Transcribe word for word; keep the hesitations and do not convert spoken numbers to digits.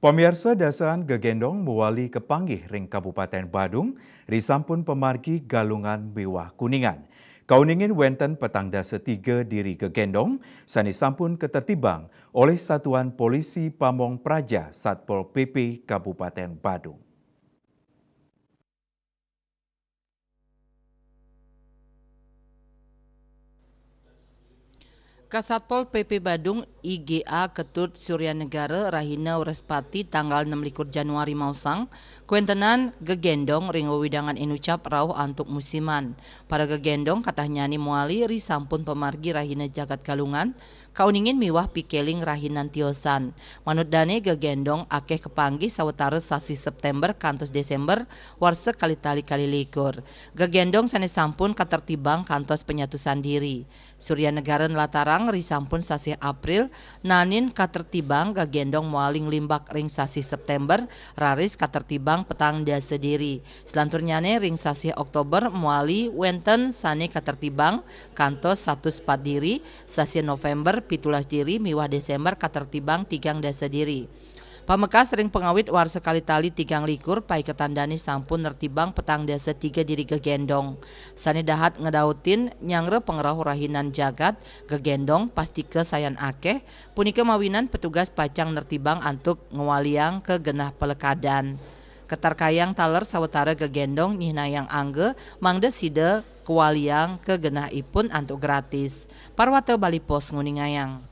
Pamiarsa, dasaan gegendong mawali kapanggih ring Kabupaten Badung, risampun pamargi Galungan miwah Kuningan. Kauningin wenten petang dasa tiga diri gegendong, sane sampun katertibang olih Satuan Polisi Pamong Praja Satpol P P Kabupaten Badung. Kasatpol P P Badung, I G A Ketut Suryanegara, rahina Wrespati tanggal enam likur Januari maosang, kawentenan gegendong ring wewidangan inucap rauh antuk musiman. Para gegendong katahnyane mawali risampun pamargi rahina Jagat Galungan, kauningin miwah pikeling rahinan tiosan. Manut dane, gegendong akeh kapanggih sawatara sasih September kantos Desember warsa kalih tali kalih likur. Gegendong sane sampun katertibang kantos panyatusan diri. Suryanegara nlatarang risampun sasih April, nanin katertibang gegendong mawali nglimbak ring sasih September, raris katertibang petang dasa diri. Selanturnyane ring sasih Oktober mawali wenten sane katertibang kantos satus pat diri, sasih November pitulas diri miwah Desember katertibang tigang dasa diri. Pamekas ring pangawit warsa kalih tali tigang likur, paiketan dane sampun nertibang petang dasa tiga diri gegendong. Sane dahat ngedautin nyanggra pangrauh rahinan jagat, gegendong pastika sayan akeh, punika mawinan petugas pacang nertibang antuk ngwaliang ka genah palekadan. Katarkayang taler sawatara gegendong nyihnayang angga mangda sida kawaliang ka genahipun antuk gratis. Parwata Bali Post nguningayang.